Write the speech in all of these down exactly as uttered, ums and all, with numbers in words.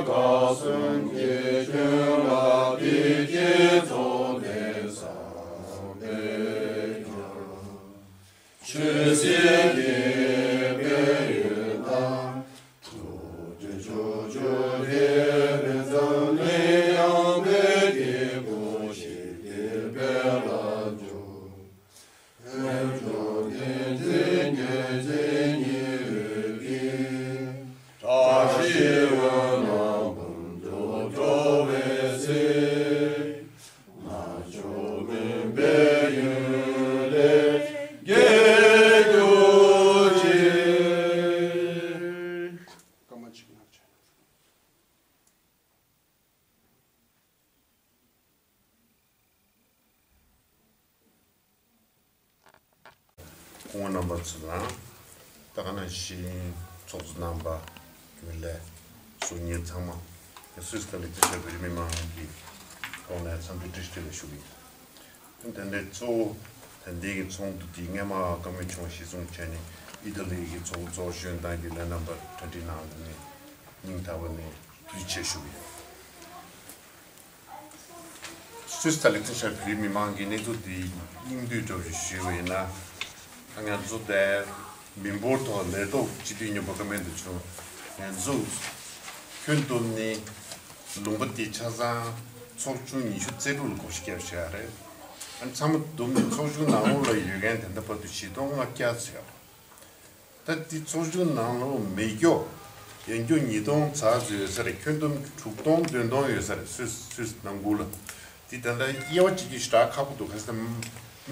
དགའ་གསུམ་གྱི་སྐྱོན་ལ་བདེ་སྐྱིད་རྫོགས་ལྡན་བསམ་པས་ཀྱང་། ཆོས་སྲིད་ཀྱི་དཔལ་ཡོན་དང་། ཐུགས་རྗེ་ཕྱོགས་བཅུར་ཁྱབ་པའི་འཛམ་གླིང་ཡངས་པའི་སྐྱེ་བོ་ཞིག་སྟེ་དཔལ་ལ་འབྱོར། དཔལ་འབྱོར་ལྡན་མཛེས་ཉེར་མཛེས་ཉེར་འོད་ཀྱི། བཀྲ་ཤིས་འོད་རྣམས་འབུམ་དུ་འཕྲོ་བའི་ཚེ། རྣལ་འབྱོར་མུན་པའི་ཡུལ་ལས་རྒྱལ་གྱུར་ཅིག། སྐར་མ་གཅིག་གནང་བྱས། སྐུ་ངོ་རྣམ་པ་ཚོ་དང་། ད་ག་ནང་བཞིན་ཚོགས་གཙོ་རྣམ་པ། རྒྱུན་ལས་ཟུར་ཉན་ཚང་མ། སུད་སི་དང་ལི་ཐི་ཤ་བོད་རིགས་མི་མང་གི་ཐོག་ནས་འཚམས་འདྲི་བཀྲ་ཤིས་བདེ་ལེགས་ཞུ་གི་ཡིན། དེ་འདྲའི་གཙོ་བོ་ད་ལྟའི་གི་ཚོགས་འདུ་འདི་སྔས་མ་བཀའ་མོལ་བྱུང་བ་གཞིར་བཟུང་བྱས་ནས་ཨི་ཏ་ལི་གི་ཚོགས་གཙོ་གཞོན་དང་རྒྱུན་ལས་རྣམ་པར་གྲ་སྒྲིག་གནང་ནས་སྙིང་ཐག་པ་ནས་ཐུགས་རྗེ་ཆེ་ཞུ་གི་ཡིན། སུད་སི་དང་ལི་ཐི་ཤ་བོད་རིགས་མི་མང་གི་གནས་ཚུལ་འདི་སྙིང་བསྡུས་འདྲ་བོ་ཞིག་ཞུས་པ་ཡིན་ན། ང་ཚོ་དེ་མི་འབོར་ཐོག་ལས་ཐོག་སྤྱི་འཐུས་སྙོམས་པོ་བཀའ་མོལ་དུ་བྱུང་། ང་ཚོ་ཁྱོན་བསྡོམས་ནི་ལུང་པ་འདི་ཆ་ཚང་ཚོགས་ཆུང་ཉི་ཤུ་རྩ་དྲུག་ལ་བགོ་བཤའ་བརྒྱབ་བཞག་རེད། ཨ་ནི་ཚང་མ་བསྡོམས་ནས་ཚོགས་ཆུང་ནང་ལོགས་ལ་ཡོད་མཁན་དེ་འདྲ་བར་དུ་བཞི་སྟོང་ལྔ་བརྒྱ་ཙམ་ཡོད། ད་འདི་ཚོགས་ཆུང་ནང་ལོགས་མེད་ཀྱོག་ཡན་ཀྱོག་ཉིས་སྟོང་ཙམ་ཙམ་ཡོད་ས་རེད། ཁྱོན་བསྡོམས་དྲུག་སྟོང་བདུན་སྟོང་ཡོད་ས་རེད། སུད་སུད་ནང་ཁུལ་ལ། འདི་ད་ལྟ་དབྱེ་བ་འབྱེད་རྒྱུ་ཞེ་དྲག་ཁག་པོ་འདུག་ག་ས་མི་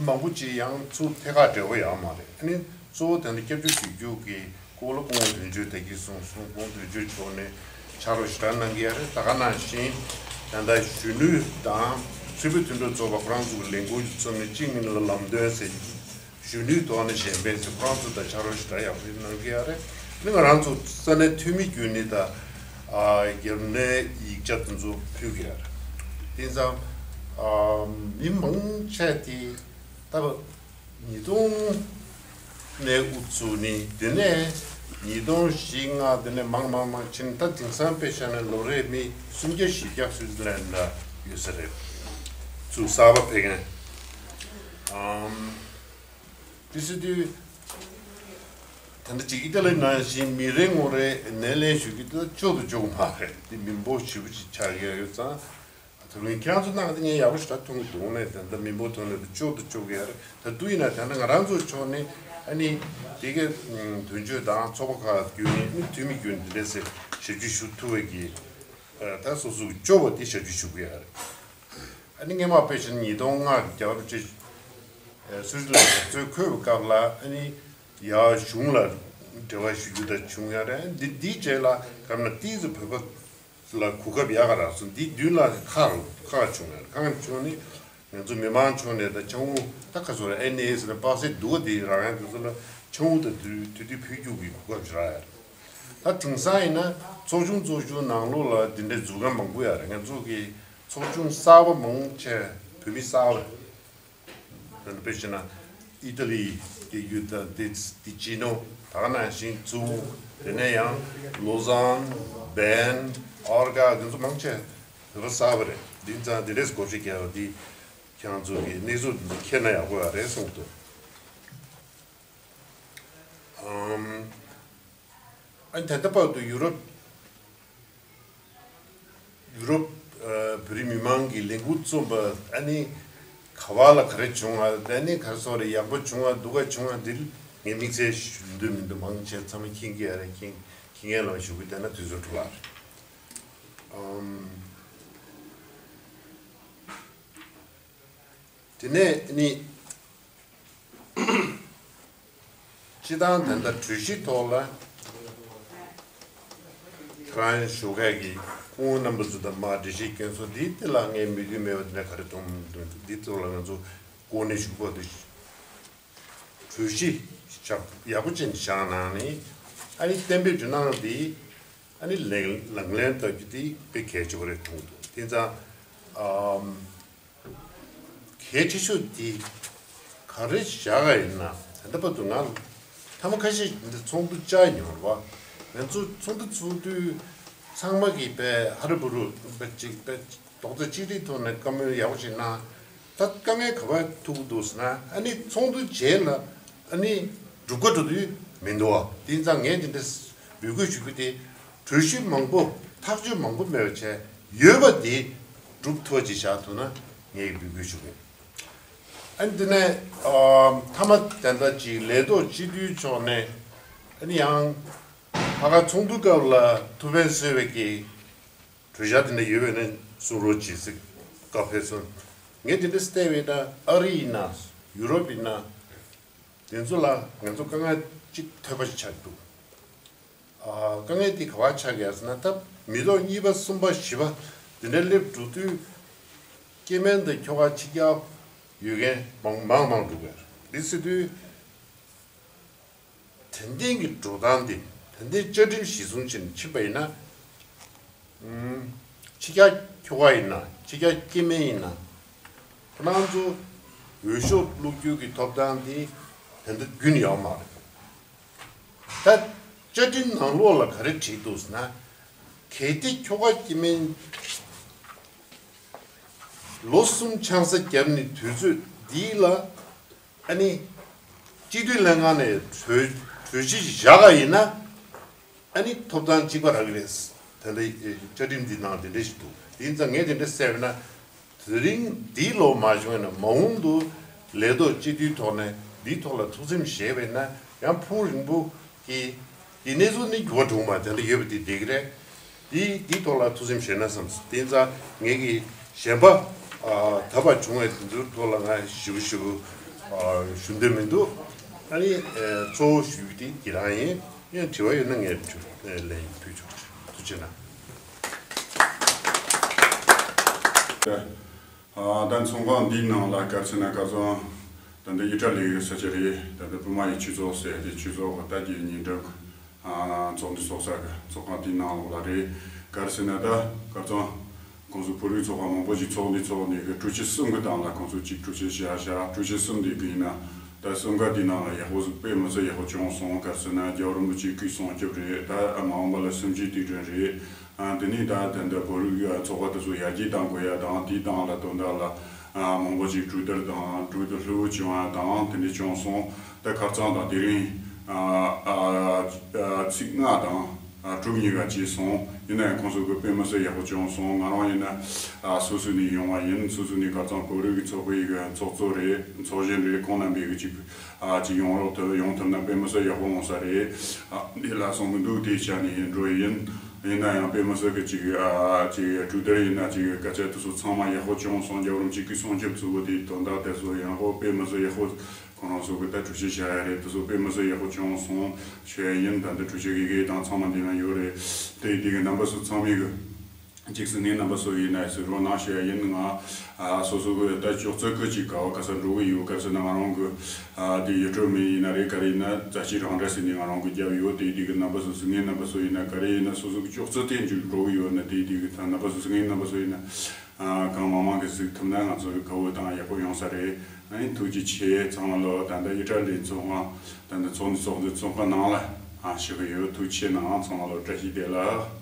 མང་པོ་ཅིག་ཡང་ཚུར་ཐད་ཀར་འབྲེལ་བ་ཡོད་མ་རེད། ཨ་ནི་གཙོ་བོ་ད་ལྟ་སྐྱབས་བཅོལ་ཞུ་རྒྱུ་གི་སྐོར་ལ་སྐུ་ངོ་དོན་གཅོད་ད་གིན་གསུངས་སོང་། སྐུ་ངོ་དོན་གཅོད་མཆོག་ནས་ཕྱག་རོགས་ཞེ་དྲག་གནང་གི་ཡོད་རེད། ད་ག་ནང་བཞིན་ད་ལྟ་གཞོན་ནུ་དང་ཆེས་མཐོའི་མཐུན་གྲོགས་ཚོགས་པ་ཁོ་རང་ཚོ་གི་ལས་འགུལ་ཚོགས་ནས་གཅིག་མིན་ལ་ལམ་སྟོན་ཟེར། གཞོན་ནུའི་ཐོག་ནས་གཞན་ཕན་ཚོས་ཁོ་རང་ཚོ་དང་ཕྱག་རོགས་ཞེ་དྲག་ཡག་པོ་ཞིག་གནང་གི་ཡོད་རེད། ཨ་ནི་ང་རང་ཚོ་ས་གནས་འཐུས་མི་བརྒྱུད་ནས་ད་ཨ་རྒྱབ་གནས་ཡིག་ཆ་དེ་ཚོ་ཕུལ་གི་ཡོད་རེད། དེང་སང་ཨ་མི་མང་ཆེ་དེ་ད་ཉིས་སྟོང་ནས་དབུ་ཚུགས་ནི་དེ་ནས་ཉིས་སྟོང་བཞི་ལྔ་དེ་ནས་མང་མང་མང་ཕྱིན། ད་དེང་སང་དཔེ་བཞག་ན་ལོ་རེ་མི་སུམ་བརྒྱ་བཞི་བརྒྱ་སུད་སི་ལན་ལ་ཡོད་ས་རེད། ཚུར་གསར་པ་ཕེབས་མཁན། ཨམ། དེ་སྲིད་དུས་ད་ལྟ་ཅིག་ཨི་ཏ་ལི་ནང་བཞིན་མི་རེ་ངོ་རེ་སྣེ་ལེན་ཞུ་རྒྱུ་དེ་ལྕོགས་དང་ལྕོགས་མ་རེད། དེ་མི་འབོར་ཞེ་པོ་ཅིག་ཆགས་ཡོད་ཙང་། ད་རིང་ཁྱེད་རང་ཚོ་གནང་དེ་ངས་ཡག་པོ་ཞེ་དྲག་མཐོང་གི་འདུག་ནས། ད་ལྟ་མི་འབོར་ཐོག་ནས་ད་ལྕོགས་དང་ལྕོགས་ཡོད་རེད། ད་དུ་ཡིན་ན་ད་ལྟ་ང་རང་ཚོ་ཕྱོགས་ནས་ཨ་ནི་དེ་གའི་དོན་གཅོད་དང་ཚོགས་པ་ཁག་བརྒྱུད་ནས་ཨ་ནི་འཐུས་མི་བརྒྱུད་ནས་དེ་འདྲས་ཞབས་ཕྱི་ཞུ་ཐུབ་པའི་གི་ད་སོ་སོ་གི་ལྕོགས་པ་དེ་ཞབས་ཕྱི་ཞུ་གི་ཡོད་རེད། ཨ་ནི་སྔས་མ་དཔེ་བཞག་ན་ཉིས་སྟོང་ལྔ་གི་རྒྱལ་བ་རིན་པོ་ཆེ་སུད་སི་ལ་ཞབས་སོར་འཁོད་པའི་སྐབས་ལ་ཨ་ནི་ཡར་གཞུང་ལ་འབྲེལ་བ་ཞུ་རྒྱུ་དང་བྱུང་ཡོད་རེད། འདི་འདིའི་རྗེས་ལ་སྐབས་ན་ཏོག་ཙམ་བོད་པ་ལ་གོ་སྐབས་ཡག་ག་རག་སོང་། འདིའི་མདུན་ལ་ཁག་ཁག་བྱུང་ཡོད་རེད། ཁག་བྱུང་ནི་ང་ཚོ་མི་མང་ཕྱོགས་ནས་ད་ཆང་འུ་ད་ག་ཚོད་རེད། ཨེན་ཨེ་ཟེར་ན་དཔག་ཚད་སྡུག་ག་དེ་རག་མཁན་དེ་ཚོ་ལ་ཆང་འུ་ད་དུས་དུས་དུས་ཕུལ་རྒྱུ་གི་གོ་སྐབས་ཞིག་རག་ཡོད་རེད། ད་དེང་སང་ཡིན་ན་ཚོགས་ཆུང་ཚོགས་ཆུང་ནང་ལོགས་ལ་འདི་འདྲའི་འཛུགས་མཁན་མང་པོ་ཡོད་རེད། ང་ཚོ་གི་ཚོགས་ཆུང་གསར་པ་མང་ཆེ་བོད་མི་གསར་པ་རེད། ད་དཔེ་བྱས་ན་ཨི་ཏ་ལི་སྐད་ཡིག་དང་དེ་དེ་ཅི་ནོ་ད་ག་ནང་བཞིན་ཛུ་དེ་ནས་ཡང་ལོ་ཟན་བན་ཨོར་ག་དེ་ཚོ་མང་ཆེ་བོད་པ་གསར་པ་རེད། དེང་སང་དེ་འདྲས་སྒོ་ཕྱེ་རྒྱག་པ་འདི་ཁྱེད་རང་ཚོ་གི་གནས་ཚུལ་འདི་མཁྱེན་ན་ཡག་པོ་ཡོད་རེད་གསུངས་འདུག་ཨམ། ཨ་ནི་ད་ལྟ་བར་དུ་ཡུ་རོབ། ཡུ་རོབ། ཨ། བོད་རིགས་མི་མང་གི་ལས་འགུལ་རྩོམ་པ་ཨ་ནི་ག་བ་ལ་ག་རེ་བྱུང་བ། ཨ་ནི་ག་རེ་སོགས་རེ་ཡག་པོ་བྱུང་བ་སྡུག་ག་བྱུང་བ་འདི་ངས་དམིགས་བསལ་ཞུ་འདོད་མི་འདུག་མང་ཆེ་ཚང་མ་མཁྱེན་གྱི་ཡ་རེད། མཁྱེན་མཁྱེན་མཁན་ལ་ཞུ་གི་བསྡད་ན་དུས་ཚོད་འཕྲོ་བརླག་རེད། ཨམ། དེ་ནས་ནི། སྤྱི་བཏང་ད་ལྟ་གྲོས་གཞིའི་ཐོག་ལ་ཁྱེད་རང་ཞོགས་ཀས་ཀྱི་སྐུ་ངོ་རྣམ་པ་ཚོ་དང་མར་འགྲེལ་བཤད་སྐྱོན་སོང་། འདི་དེ་ལ་ངས་མོས་མཐུན་མེད་པ་དེ་འདྲ་ག་རེ་མཐོང་མི་འདུག་འདི་ཚོ་ལ་ང་ཚོ་གོ་གནས་ཞུགས་པ་དེ་གྲོས་གཞི་ཆགས་ཡག་པོ་ཅན་བཞག་གནང་ནས་ཨ་ནི་གཏན་འབེབས་ཀྱི་གནང་དེ་ཨ་ནི་ལག་ལག་ལེན་བསྟར་རྒྱུ་དེ་དཔེ་གལ་ཆེ་བ་རེད་མཐོང་འདུག་དེ་ཙང་ཨམ། གལ་ཆེ་ཤོས་དེ་ག་རེ་བཞག་ག་ཡིན་ན། ད་ལྟ་བར་དུ་ང་ཐ་མ་ཁ་ཤས་འདི་ཚོགས་འདུ་བཅར་མྱོང་རེད་བ། ང་ཚོ་ཚོགས་འདུ་ཚོགས་དུས་ ཚང་མ་གིས་དཔེ་ཧ་རུ་བུ་རུ་དཔེ་གཅིག་དཔེ་རྡོག་རྩ་གཅིག་སྒྲིལ་ཐོག་ནས་བཀའ་མོལ་ཡག་པོ་ཞིག་གནང་། ད་དཀའ་ངལ་ག་པར་ཐུག་འདུག་ཟེར་ན། ཨ་ནི་ཚོགས་འདུ་རྗེས་ལ་ཨ་ནི་སྒྲུབ་ཀ་འགྲོ་དུས་མི་འདུག་བ། དེ་ཡིན་ཙང་ངས་འདི་འདྲ་འབོད་སྐུལ་ཞུ་རྒྱུ་དེ། གྲོས་གཞི་མང་པོ་ཐག་གཅོད་མང་པོ་མེད་པ་བྱས། ཡོད་པ་དེ་སྒྲུབ་ཐུབ་པ་ཅིག་བཞག་ཐུབ་ན་ངས་འབོད་སྐུལ་ཞུ་གི་ཡིན། ཨ་ནི་དེ་ནས་ཨ་མཐའ་མ་དེ་འདྲ་ཅིག་ལས་ཐོག་སྤྱི་འཐུས་མཆོག་ནས་ཨ་ནི་ཡང་ཕ་ག་ཚོགས་འདུ་སྐབས་ལ་ཐུགས་ཕན་གསོས་པའི་གི་གྲོས་འཆར་དེ་འདྲ་ཡོད་པ་ཡིན་ན་གསུང་རོགས་གྱིས་ཟེར་བཀའ་ཕེབས་སོང་། ངས་དེ་འདྲ་བལྟས་པ་ཡིན་ན་ཨ་རི་ཡིན་ན་ཡུ་རོབ་ཡིན་ན་དེ་ཚོ་ལ་ང་ཚོ་དཀའ་ངལ་གཅིག་ཐོན་པ་ཞིག་ཆགས་འདུག་ཨ། དཀའ་ངལ་དེ་ག་པར་ཆགས་ཀྱི་ཡོད་ཟེར་ན། ད་མི་ཐོག་གཉིས་པ་གསུམ་པ་བཞི་པ་དེ་འདྲ་སླེབས་འགྲོ་དུས་སྐྱེ་དམན་དང་ཁྱོ་ག་ཕྱི་རྒྱལ་ཡོད་མཁན་མང་མང་མང་འགྲོ་གི་ཡོད་རེད། དེ་ཟེར་དུས་དེ་འདྲའི་གི་འགྲོ་སྟངས་དེ་དེ་འདྲའི་བཅའ་ཁྲིམས་གཞིར་བཟུང་བྱས་ནས་ཕྱིན་པ་ཡིན་ན། ཕྱི་རྒྱལ་ཁྱོ་ག་ཡིན་ན། ཕྱི་རྒྱལ་སྐྱེ་དམན་ཡིན་ན། ཁོ་རང་ཚོ་འོས་ཤོག་བླུག་རྒྱུ་གི་ཐོབ་ཐང་དེ་དེ་འདྲ་རྒྱུན་ནས་ཡོད་མ་རེད། ད་བཅའ་ཁྲིམས་ནང་ལོགས་ལ་ག་རེ་བྲིས་འདུག་ཟེར་ན། གལ་ཏེ་ཁྱོ་ག་སྐྱེ་དམན་ལོ་གསུམ་ཆང་ས་བརྒྱབ་ནས་དུས་ཚོད་འདི་ལ་ཨ་ནི་སྤྱི་འཐུས་ལྷན་ཁང་ནས་གྲོས་གྲོས་གཞི་ཞིག་བཞག་པ་ཡིན་ན། ཨ་ནི་ཐོབ་ཐང་གཅིག་པ་རག་གི་རེད། ད་ལྟ་བཅའ་ཁྲིམས་འདི་ནང་དེ་འདྲ་ཞིག་འདུག་དེ་ཡིན་ཙང་ངས་དེ་འདྲ་བཤད་པ་ན། དེ་རིང་འདིའི་ལོ་མ་བྱུང་བས་ན་མ་འོངས་དུ་ལས་ཐོག་སྤྱི་འཐུས་ཐོག་ནས་འདིའི་ཐོག་ལ་ཐུགས་སེམས་བཞེས་པས་ན་ཡང་ཕུགས་རིང་པོ་གི་འདི་གནས་ཚུལ་ནི་འགྱུར་བ་འགྲོ་མ་དེ་འདྲ་ཡོད་པ་དེ་བསྡད་ཀྱི་རེད། འདི་འདིའི་ཐོག་ལ་ཐུགས་སེམས་བཞེས་ན་བསམ། དེ་ཡིན་ཙང་ངས་ཀྱི་གཞན་པ་ཨ་ད་བར་བྱུང་བའི་དེ་ཚོའི་ཐོག་ལ་ང་ཞིབ་ཞིབ་ཨ་ཞུ་འདོད་མི་འདུག་ཨ་ནི་ཨ་གཙོ་བོ་ཞུ་རྒྱུ་དེ་འདི་རང་ཡིན། ཡང་དྲི་བ་ཡོད་ན་ངས་དྲི་ལན་ཕུལ་ཆོག་ཐུགས་རྗེ་གནང་། ཨ་ད་ཚོགས་ཁང་འདིའི་ནང་ལ་ག་རེ་ཟེར་ན་ཁ་སང་ད་ལྟ་ཨི་ཊ་ལི་ཡི་ས་ཆ་རེད། ད་ལྟ་བོད་མི་ཡི་ཆོས་ཚོགས་ཟེར་ཏེ་ཆོས་ཚོགས་ཀྱི་ད་རྒྱས་ཉིན་གྲངས་ཨ་ཚོགས་འདུ་ཚོགས་ས་གི་ཚོགས་ཁང་དེའི་ནང་ལོགས་ལ་རེད། ག་རེ་ཟེར་ན་ད་ཁ་སང་ཁོང་ཚོ་བོད་རིགས་ཚོགས་པ་མང་པོ་ཞིག་ཚོགས་འདུ་ཚོགས་ནས་གི་གྲོས་ཆོད་གསུམ་གི་སྟེང་ལ་ཁོང་ཚོ་གཅིག་གྲོས་ཆོད་བཞག་བཞག་གྲོས་ཆོད་གསུམ་དེ་གི་ཡིན་ན་ད་གསུམ་ཀ་དེའི་ནང་ལ་ཡག་པོ་ཟིག་དཔེ་མི་སྲིད་ཡག་པོ་བྱུང་སོང་། ག་རེ་ཟེར་ན་རྒྱལ་བ་རིན་པོ་ཆེ་སྐུའི་གསུང་ཆོས་རེད། ད་མ་འོངས་པ་ལ་སེམས་ཅན་དེ་དོན་རེད། ཨ་དེ་ནས་ད་ད་ལྟ་བོད་རིགས་ཚོགས་པ་དེ་ཚོ་ཡར་རྒྱས་གཏང་དགོས་ཡ་དང་དེའི་སྟེང་ལ་དོན་དག་ལ་ཨ་མང་པོ་ཞིག་གྲོས་བསྡུར་དང་གྲོས་བསྡུར་ལྷུག་པོ་བྱུང་བ་དང་དེ་འདྲ་བྱུང་སོང་། ད་ཁ་རྩང་དང་དེ་རིང་ཨ་ཨ་ཚིག་ལྔ་དང་ཨ་དྲུག་གཉིས་ཀ་བྱས་སོང་། ཡིན་ན་ཡང་ཁོང་ཚོ་གི་དཔེ་མི་སྲིད་ཡག་པོ་བྱུང་སོང་། ང་རང་ཡིན་ན་ཨ་སོ་སོ་ནས་ཡོང་བ་ཡིན། སོ་སོ་ནས་ཁ་རྩང་བོད་རིགས་ཚོགས་པའི་གི་ཚོགས་གཙོ་རེད། ཚོགས་གཞོན་རེད། ཁོང་རྣམ་པས་གི་ཅིག་ཨ་ཅིག་ཡོང་རོགས་ཐུབ་ཡོང་ཐུབ་ན་དཔེ་མི་སྲིད་ཡག་པོ་ཡོང་ས་རེད། ཨ་འདི་ལ་སོང་མི་འདུག་དེ་བྱས་ནས་འགྲོ་ཡི་ཡིན། ཡིན་ན་ཡང་དཔེ་མི་སྲིད་གི་ཅིག་ཨ་ཅིག་གྲོས་བསྡུར་ཡིན་ན་ཅིག་སྐད་ཆ་དེ་ཚོ་ཚང་མ་ཡག་པོ་བྱུང་སོང་། རྒྱལ་བ་རིན་པོ་ཆེ་གི་གསུང་ཆོས་གཙོ་བོ་དེ་དོན་དག་དེ་ཚོ་ཡག་པོ་དཔེ་མི་སྲིད་ཡག་པོ་ཁོ་རང་ཚོ་གི་ད་གྲོས་ཆོད་བཞག་ཡ་རེད། དེ་ཚོ་དཔེ་མི་སྲིད་ཡག་པོ་བྱུང་སོང་ཞུ་ཡ་ཡིན། ད་འདི་གྲོས་ཆོད་ཀྱི་གི་དང་ཚང་མ་འདི་ན་ཡོད་རེད། དེ་དེ་གི་རྣམ་པ་ཚོ་ཚང་མས་གི་གཅིག་སྲིད་ངན་རྣམ་པ་ཚོ་ཡིན་ན་ཟེར་རོགས་གནང་ཞུ་ཡ་ཡིན། ང་ཨ་སོ་སོ་གི་ད་ཅོག་ཙེ་ཁོ་ཅིག་ག་བ་ག་ས་འགྲོ་གི་ཡོད། ག་ས་ན་ང་རང་གི་ཨ་དེ་ཡུལ་གྲུ་མི་ཡིན་ན་རེད། ག་རེ་ཡིན་ན་རྩ་ཆེ་རང་འདྲ་ཟེར་ནས་ང་རང་གི་རྒྱབ་ཡོད། དེ་དེ་གི་རྣམ་པ་ཚོ་སྲིད་ངན་རྣམ་པ་ཚོ་ཡིན་ན་ག་རེ་ཡིན་ན་སོ་སོ་གི་ཅོག་ཙེ་དེ་འཇུག་འགྲོ་གི་ཡོད་ན་དེ་དེ་གི་ད་རྣམ་པ་ཚོ་སྲིད་ངན་རྣམ་པ་ཚོ་ཡིན་ན་ཨ་གང་མང་མང་གི་གཟིགས་ཐུབ་ན་ང་ཚོ་གི་དགའ་བོ་དང་ཡག་པོ་ཡོང་ས་རེད། ཨ་ནི་ཐུགས་རྗེ་ཆེ། ཚང་མ་ལོ་ད་ལྟ་ཨི་ཊ་ལི་ཚོགས་ཁང་ད་ལྟ་ཚོགས་འདུ་ཚོགས་འདུ་ཚོགས་ཁང་ནང་ལ་ཨ་ཞུ་གི་ཡོད། ཐུགས་རྗེ་ཆེ་གནང་། ཚང་མ་ལོ་བཀྲ་ཤིས་བདེ་ལེགས།